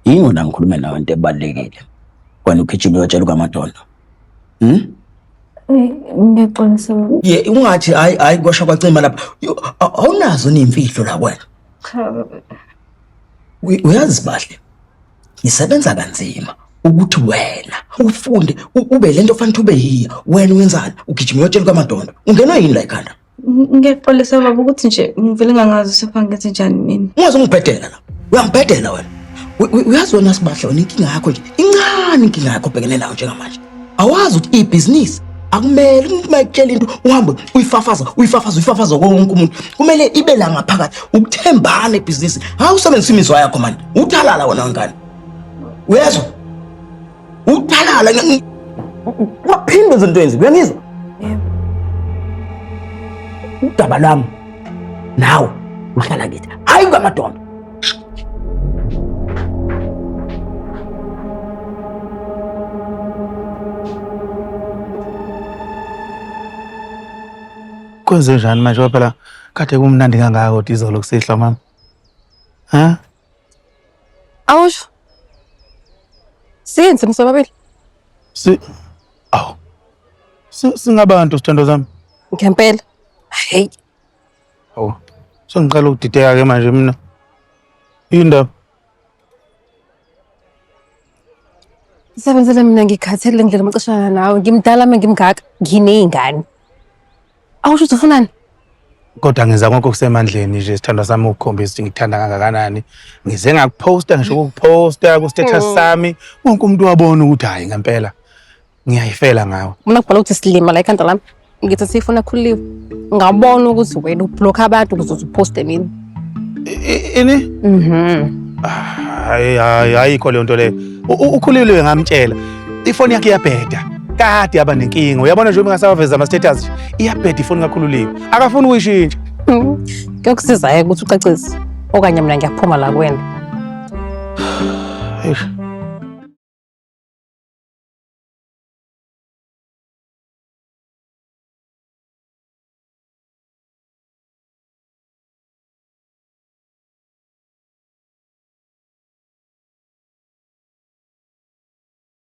Yini wena ngikhulume nawe into ebalulekile. Wena ugijima uyotshela ukaMadondo. Hmm? Ngiyaxolisa baba. Ye ungathi hayi hayi kwasha kwacima lapha. Awunazo nemfihlo la wena. Cha baba. Uyazi bahle. Ngisebenza kanzima ukuthi wena ufunde ube lento ofanele ube yiyo. Wena wenzani? Ugijima uyotshela ukaMadondo. Ungenwe yini la ekhanda? Ngiyaxolisa baba ukuthi nje ngivele ngangazi usefana ngenze njani mina. Ungaze ungibhedela la. Uyangibhedela wena. Uyazi wena Sibahle wena inkinga yakho nje incane inkinga yakho obhekene nayo njengamanje. Awazi ukuthi ibhizinisi akumele umuntu uma ekutshela into uhambe uyifafaza uyifafaza uyifafaza wonke umuntu. Kumele ibe la ngaphakathi ukuthembana ebhizinisi. Hayi usebenzisa imizwa yakho manje. Uthalala wena ngane. Uyezwa? Uthalala ungaphinde izinto enzi uyangizwa? Yebo. Udaba lwami nawe uhlala kithi hayi kwamadondo. Kwenze njani manje ngoba phela kade kumnandi kangaka kodwa izolo kusihlwa mama. Ha? Awusho. Siyini thina sobabili? Si Aw. Singabantu sithando sami. Ngempela. Hey. Awu. Sengiqala ukudideka ke manje mina. Yini ndaba? Sebenzele mina ngikhathele le ndlela omcishana nawe. Ngimdala uma ngimngaka. Nginey'ngane. Awusho ukuthi ufunani? Kodwa ngenza konke okusemandleni nje sithandwa sami ukukhombisa ukuthi ngikuthanda kangakanani. Ngize ngakuphosta ngisho ukukuphosta ku-status sami. Wonke umuntu wabona ukuthi hhayi ngempela ngiyayifela ngawe. Mina kubhala ukuthi silima la ekhanda lami. Ngithi sifuna khuliwe. Ngabona ukuthi wena ublock abantu ukuze uposte mina. Ini? Hayi hayi ayikho leyo nto leyo. Ukhulile ngamtshela. Ifoni yakhe iyabheda. Kade yaba nenkinga. Uyabona nje uma ngasawaveza ama status nje. Iyabheda ifoni kaKhululiwe. Akafuni ukuyishintsha. Kuyokusiza-ke ukuthi ucacise. Okanye mina ngiyaphuma la kuwena. Eish.